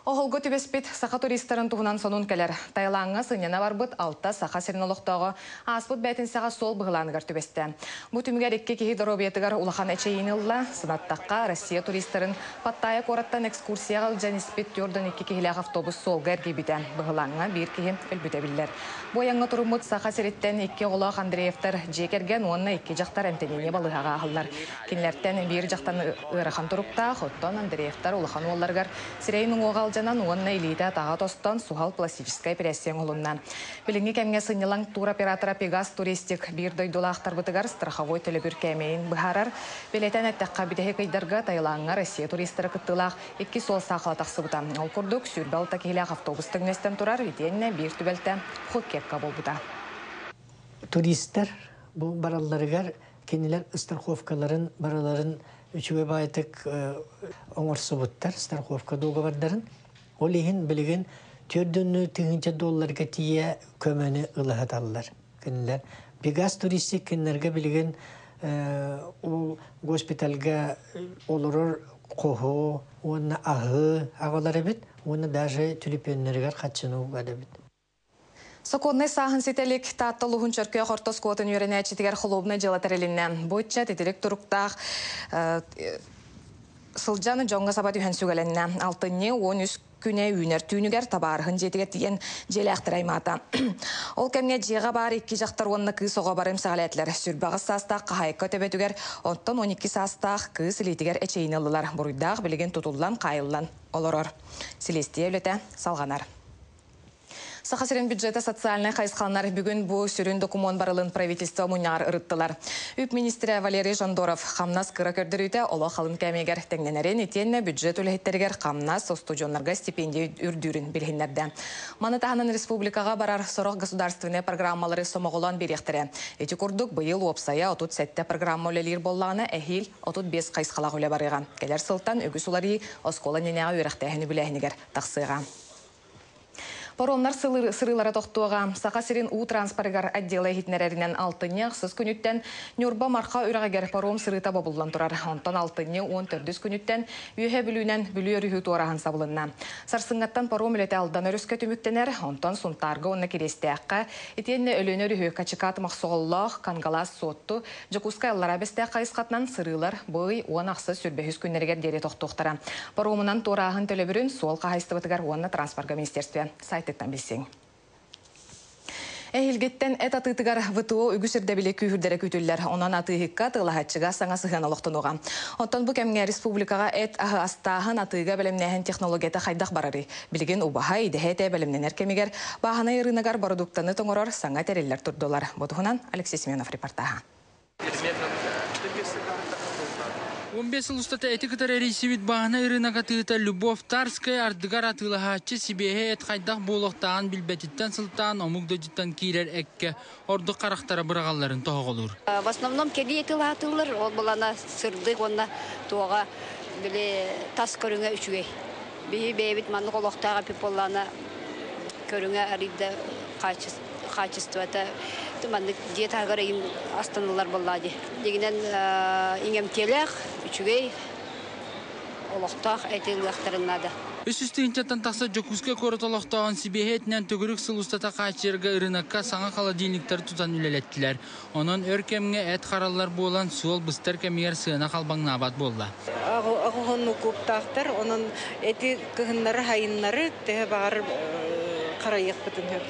Оһолго түбэспит саха туристарын туһунан сонун кэлэр. Таилаҥҥа сынньана барбыт алта Саха сирин олохтооҕо ааспыт бээтинсэҕэ суол быһылааныгар түбэстэ. Бу түмүгэр икки киһи доруобуйатыгар улахан эчэйиини ылла. Санаттахха, Россия туристарын Паттайя куораттан экскурсияҕа илдьэн испит 42 киһилээх автобус суолга эргийбитэ. Быһылааҥҥа биир киһи өлбүтэ биллэр. Бу айаҥҥа туруммут Саха сириттэн икки оҕолоох Андреевтар дьиэ кэргэн уонна икки дьахтар эмтэниини балыыһаҕа аһыллар. Кинилэртэн биир дьахтар ыарахан туруктаах, оттон Андреевтар улахан уолларыгар сирэйин уҥуоҕа алдьанан уонна илиитэ-атаҕа тостон суһал пластическай эпэрээссийэ оҥоһулунна. Билиҥҥи кэмҥэ сынньалаҥ туроператора Пегас Туристик биир дойдулаахтарбытыгар страховой төлөбүр кээмэйин быһаарар. Бэлиэтээн эттэххэ, бүтэһик ыйдарга Таилаҥҥа Россия туристара кыттыылаах икки суол саахала тахсыбыта. Ол курдук, 26 киһилээх автобус тэҥнэстэн турар, итиэннэ биир түбэлтэ Пхукекка буолбута. Туристар бу баралларыгар кинилэр страховкаларын барыларын үчүгэй баайытык оҥорсубуттар страховка дуогабардарын. Ол иһин билигин 400 тыһыынча долларга тиийэ көмөнү ылыһаталлар кинилэр. Пегас туристик кинилэргэ билигин ол госпитальга олорор хоһу уонна аһы аҕалар эбит уонна даже түлүпүөннэригэр хаччыны угар эбит. Сокуоннай сааһын ситэ илик Таатта улууһун Чөркөөх орто оскуолатын үөрэнээччитигэр холуобунай дьыала тэрилиннэ. Бу ыччат итирик туруктаах сылдьан дьоҥҥо саба түһэн сүгэлэннэ. Алтынньы 13 күнэ үүнэр түүнүгэр табаарыһын дьиэтигэр тиийэн дьиэлээхтэр аймаата. Ол кэмҥэ дьиэҕэ баар икки дьахтар уонна кыыс оҕо бары эмсэҕэлээтилэр. 28 саастаах хаһаайка төбөтүгэр, оттон 12 саастаах кыыс илиитигэр эчэйиини ыллылар. Буруйдаах билигин тутуллан, хаайыллан олорор. Силиэстийэ үлэтэ салҕанар. Саха сирин бюджета социальнай хайысхаланар. Бүгүн бу сүрүн докумуон барылын правительство мунньаҕар ырыттылар. Үп министрэ Валерий Жондоров хамнас кыра көрдөрүүтэ олох алын кээмэйигэр тэҥнэнэрин, итиэннэ бюджет үлэһиттэригэр хамнас, устудьуоннарга стипендия үрдүүрүн билиһиннэрдэ. Маны таһынан республикаҕа барар сорох государственнай программалары сомоҕолоон биэриэхтэрэ. Ити курдук быйыл уопсайа 37 программа үлэлиир буоллаҕына, эһиил 35 хайысхалаах үлэ барыаҕа. Кэлэр сылтан үгүс уларыйыы оскуола иннинээҕи үөрэхтээһин үбүлээһинигэр тахсыаҕа. Паромнар сырыылара тохтуоҕа. Саха сирин уу транспорыгар отдела иһитиннэрэринэн алтынньы ахсыс күнүттэн Ньурба Марха үрэҕигэр паром сырыыта бобуллан турар. Онтон алтынньы 14 күнүттэн Үөһэ Бүлүүнэн Бүлүү өрүһү туораһын сабылынна. Сарсыҥҥаттан паром үлэтэ Алдан өрүскэ түмүктэнэр, онтон Сунтаарга уонна Кириэстээххэ, итиэннэ Өлүөнэ өрүһү Качыкаат Мохсоҕоллоох, Кангалаас Суотту, Дьокуускай Аллараа Бэстээх хайысхатынан сырыылар бу ый 10 ахсыс 23 күннэригэр диэри тохтуохтара. Паромунан туорааһын төлөбүрүн суол хаһаайыстыбатыгар уонна транспорга министерство сайтыттан билсиҥ. Эһиилгиттэн эт атыытыгар ВТО үгүс ирдэбили күүһүрдэрэ күүтүллэр. Онон атыыһыкка, атыылаһааччыга саҥа сыһыан олохтонуоҕа. Оттон бу кэмҥэ республикаҕа эт аһы астааһын, атыыга бэлэмнээһин технологията хайдах барарый? Билигин убаһа, идэһэ этэ бэлэмнэнэр кэмигэр бааһынай ырыынагар бородууктаны тоҥорор саҥа тэриллэр турдулар. Бу туһунан Алексей Семенов репортаһа. 15 сыл устата эти кытары эрийсибит бааһынай ырыынак атыыта Любовь Тарская ардыгар атыылаһааччы сибиэһэй эт хайдах буолуохтааҕын билбэтиттэн сылтаан омук дойдуттан киирэр эккэ ордук харахтара быраҕалларын тоһоҕолуур. В основном кэлии эти ылаатыллар, ол булана сырдык уонна туоҕа били тас көрүҥэ үчүгэй. Биһи бэйэбит маннык олохтоох эпит буоллаҕына көрүҥэ арыйда качествота маннык дьиэ таһыгар ыйым астаныллар буоллаа дии. Дигинэн иҥэмтиэлээх, үчүгэй олохтоох эти ылыахтарын наада. 300 тыһыынчаттан тахса Дьокуускай куорат олохтооҕун сибиэһэй этинэн төгүрүк сыл устата хааччыйарга ырыынакка саҥа холодильниктары тутан үлэлэттилэр. Онон өр кэмҥэ эт хараллар буолан, суол быстар кэмигэр сыана халбаҥнаабат буолла. Оҕоһонну кууптаахтар, онон эти кыһыннары хайыннары төһө баҕар харайыахпытын сөп.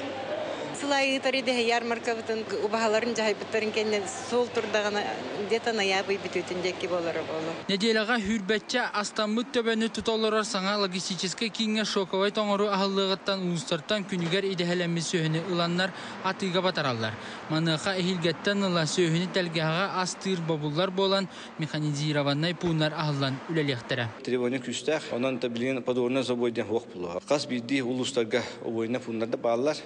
Сылайыытар идэһэ ярмаркабытын убаһаларын дьаһайбыттарын кэннэ суол турдаҕына где-то ноябрь бүтүүтүн диэки буолара буолуо. Нэдиэлэҕэ сүүрбэччэ астаммыт төбөнү тута олорор саҥа логистическай кииҥҥэ шоковай тоҥоруу аһыллыаҕыттан улуустартан күнүгэр идэһэлэммит сүөһүнү ыланнар атыыга батараллар. Маныаха эһиилгэттэн ыла сүөһүнү тэлгэһэҕэ астыыр бобуллар буолан, механизированнай пууннар аһыллан үлэлиэхтэрэ. Требование күүстээх, онон билигин подводный забой диэн суох буолуо. Хас биирдии улуустарга убойный пууннарда бааллар.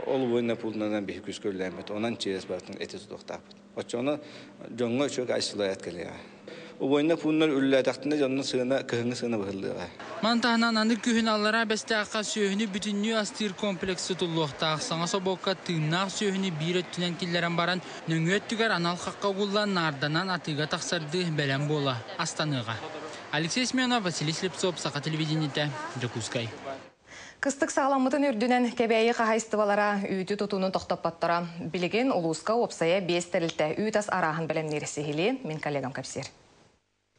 Ол убойный пууннарынан биһи күүскэ үлэлээммит. Онон через барытын эти тутуохтаахпыт. Оччоҕуна дьоҥҥо үчүгэй айсылайат кэлиэҕэ. Убойный пууннар үлэлээтэхтинэ дьонно сыана кыһыҥҥы сыана быһыллыаҕа. Маны таһынан аны күһүн Аллараа Бэстээххэ сүөһүнү бүтүннүү астыыр комплекс тутуллуохтаах. Саҥа собуокка тыыннаах сүөһүнү биир өттүнэн киллэрэн баран, нөҥүө өттүгэр анал хахха угуллан, наарданан атыыга тахсардыы бэлэм буола астаныаҕа. Алексей Семенов, Василий Слепцов, Саха телевидениете, Дьокуускай. Кыстык саҕаламмытын үрдүнэн Кэбээйи хаһаайыстыбалара үүтү тутууну тохтоппотторо. Билигин улууска уопсайа биэс тэрилтэ үүт ас арааһын бэлэмниир сиһилии мин коллегам кэпсиир.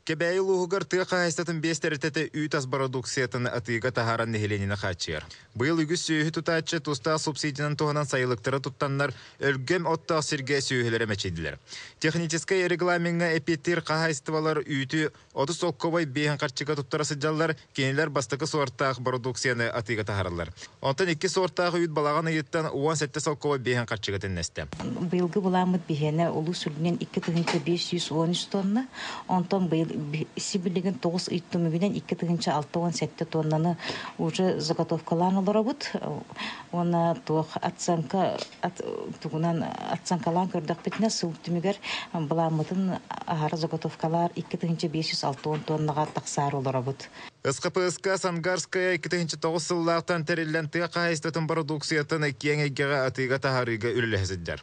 Кэбээйи улууһугар тыа хаһаайыстыбатын биэс тэрилтэтэ үүт ас бородууксуйатын атыыга таһааран нэһилиэнньэни хааччыйар. Быйыл үгүс сүөһү тутааччы тустаах субсидиянан туһанан сайылыктары туттаннар, өлгөм оттоох сиргэ сүөһүлэрэ мэччийдилэр. Техническэй регламеҥҥа эппиэттиир хаһаайыстыбалар үүтү 30 солкуобай биэһин харчыга туттара сылдьаллар, кинилэр бастакы суортаах бородууксуйаны атыыга таһаараллар. Онтон икки суортаах үүт балаҕан ыйыттан 17 солкуобай биэһин харчыга тэннэстэ. Быйылгы былааммыт биһиэнэ улуус үрдүнэн 2513 тонна, онтон быйыл сибилигин 9 ый түмүгүнэн 2067 тоннаны уже заготовкалаан олоробут. Уонна туох оценка тугунан оценкалаан көрдөхпүтүнэ сыл түмүгэр былааммытын аһара заготовкалаар 2560 тоннаҕа тахсаар олоробут. СХПСК Сангарская 2009 сыллаахтан тэриллэн тыа хаһаайыстыбатын бородууксуйатын киэҥ эйгэҕэ атыыга таһаарыыга үлэлэһэ сылдьар.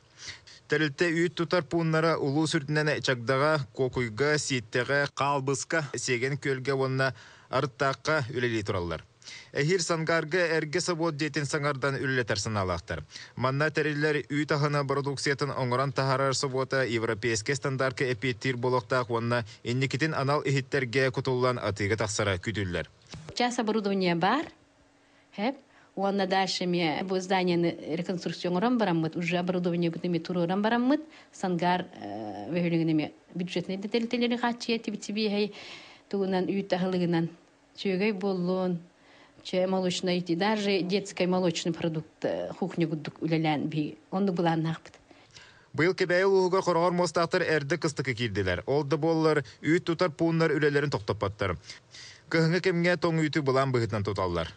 Тэрилтэ үүт тутар пууннара улуус үрдүнэн Чагдаҕа, Куокуйга, Сииттэҕэ, Хаалбыска, Сиэгэн Күөлгэ уонна Арыттаахха үлэлии тураллар. Эһиил Сангарга эргэ собуот дьиэтин саҥардан үлэлэтэр санаалаахтар. Манна тэриллэр үүт аһына бородууксуйатын оҥорон таһаарар собуота европейскай стандартка эппиэттиир буолуохтаах уонна инникитин анал иһиттэргэ кутуллан атыыга тахсара күүтүллэр. Час оборудование бар, хэп, уонна дальше ме бу зданияны реконструкция оҥорон бараммыт, уже оборудование бытыми туруоран бараммыт, Сангар бөһүлүгүн бюджетный тэрилтэлэри хааччыйа тибитсибиэһэй тугунан үүт аһылыгынан Үчүгэй буоллун, чэ молочный даже детский молочный продукт кухня курдук үлэлээн биһи оннук былааннаахпыт. Быйыл Кэбээйи улууһугар хороҕор муостаахтар эрдэ кыстыкка киирдилэр. Ол да буоллар, үүт тутар пууннар үлэлэрин тохтоппоттор. Кыһыҥҥы кэмҥэ тоҥ үүтү былаан быһыытынан туталлар.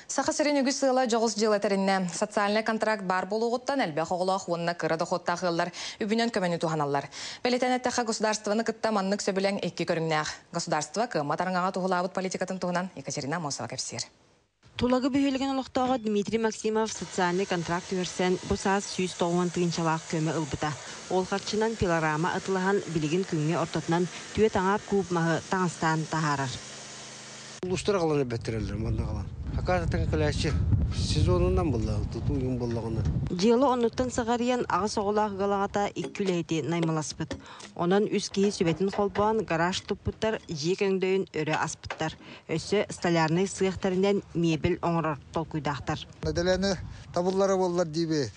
Саха сирин үгүс ыала дьоҕус дьыала тэриннэ. Социальнай контракт баар буолуоҕуттан элбэх оҕолоох уонна кыра дохуоттаах ыаллар үбүнэн көмөнү туһаналлар. Бэлиэтээн эттэххэ, государствоны кытта маннык сөбүлэҥ икки көрүҥнээх. Государство кыаммат араҥаҕа туһулаабыт политикатын туһунан Екатерина Амосова кэпсиир. Тулагы бөһүөлэгин олохтооҕо Дмитрий Максимов социальнай контракт түһэрсэн, бу саас 190 тыһыынчалаах көмө ылбыта. Ол харчынан пилорама атылаһан, билигин күҥҥэ ортотунан түөрт аҥаар куб маһы таҥастаан таһаарар. Улуустар аҕалан эбэттэрэллэр манна аҕалан. Хакаататтан кэлээччи сезонунан буолла, тутуу юм буоллаҕына. Дьыала оннуттан сыҕарыйан аҕыс оҕолоох ыал аҕата икки үлэһити наймыласпыт. Онон үс киһи сүбэтин холбоон гараж туппуттар, дьиэ көҥдөйүн өрө аспыттар. Өссө столярнай сыах тэринэн мебель оҥорор толкуйдаахтар. Нэдэлэни табыллара буоллар диибит.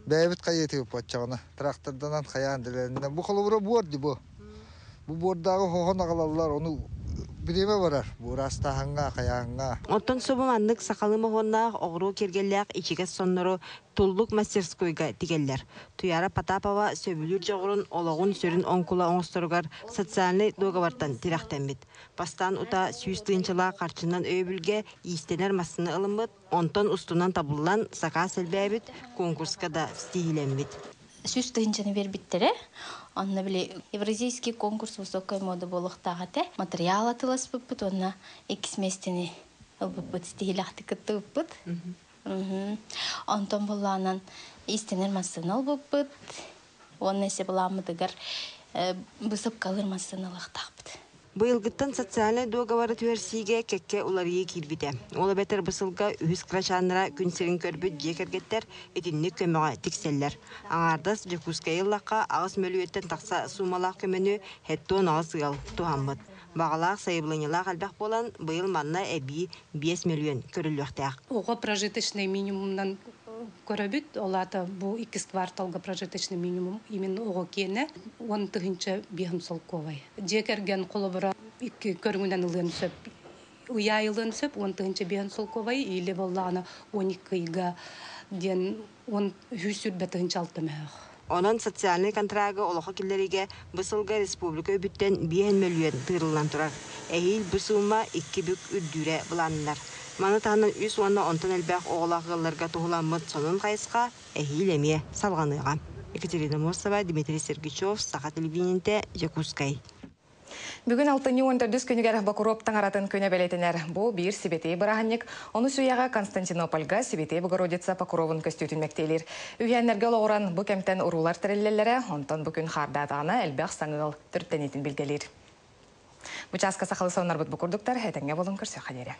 Бэйэбит хайыытыбыт баччаҕына. Тракторданан хайаан дэлэннэ. Бу холобура буор ди бу. Бу буордааҕы хоһон аҕалаллар, ону бириэмэ барар. Буораастааһыҥҥа, хайааһыҥҥа. Оттон субу маннык сахалыы моһуоннаах оҕуруо киэргэллээх ичигэс соннору Туллук мастерскойга тигэллэр. Туяра Потапова сөбүлүүр дьоҕурун олоҕун сүрүн оҥкула оҥосторугар социальнай дуогабартан тирэхтэммит. Бастаан утаа 100 тыһыынчалаах харчынан өйөбүлгэ иистэнэр массыына ылыммыт, онтон устунан табыллан сакаас элбээбит, конкурска да ситиһиилэммит. 100 тыһыынчаны биэрбиттэрэ. Онно били Евразийский конкурс высокой моды буолуохтаах этэ. Материал атыласпыппыт уонна иккис миэстэни ылбыппыт, ситиһиилээхтик кыттыбыппыт. Онтон буллаанан иистэнэр массыына ылбыппыт. Уонна эсе былааммытыгар бысыпкалыр массыына ылыахтаахпыт. Быйылгыттан социальнай дуогабары түһэрсиигэ кэккэ уларыйыы киирбитэ. Ол эбэтэр бу сылга үһүс кырачааннара күн сирин көрбүт дьиэ кэргэттэр итинник көмөҕө тиксэллэр. Аҥаардас Дьокуускайы ыллахха 8 мөлүйүөттэн тахса суумалаах көмөнү 78 ыал туһаммыт. Баҕалаах сайабылыанньалаах элбэх буолан, быйыл манна эбии 5 мөлүйүөн көрүллүөхтээх. Оҕо прожиточный минимумнан көрөбүт, ол аата бу иккис кварталга прожиточный минимум именно оҕо киэнэ 10 тыһыынча 5 солкуобай. Дьиэ кэргэн холобура икки көрүҥүнэн ылыан сөп. Ыйаа ылыан сөп 10 тыһыынча 5 солкуобай или боллаҕына 12 ыйга диэн 1 120 тыһыынча 6 мөһөөх. Онон социальнай контрагы олоххо киллэриигэ бу сылга республика үбүттэн 5 мөлүйүөн тыырыллан турар. Эһиил бу суума 2 бүк үрдүүрэ былааннанар. Маны таһынан үс уонна онтон элбэх оҕолоох ыалларга туһуламмыт сонун хайысха эһиил эмиэ салҕаныаҕа. Екатерина Мосова, Дмитрий Сергичев, Саха телевидениетэ, Дьокуускай. Бүгүн алтынньы 14 күнүгэр Бокуруоп таҥаратын күнэ бэлиэтэнэр. Бу биир сибэтиэй бырааһынньык. Ону сүүйэҕэ Константинопольга Сибэтиэй Богородица Покровун көстүүтүн мэктиэлиир. Үһүйээннэргэ олоҕуран бу кэмтэн уруулар тэриллэллэрэ, онтон бу күн хаардаатаҕына элбэх саҥа ыал төрүттэниитин билгэлиир. Бу чааска сахалыы сонуннарбыт бу курдуктар, этэҥҥэ буолуҥ, көрсүөххэ диэри.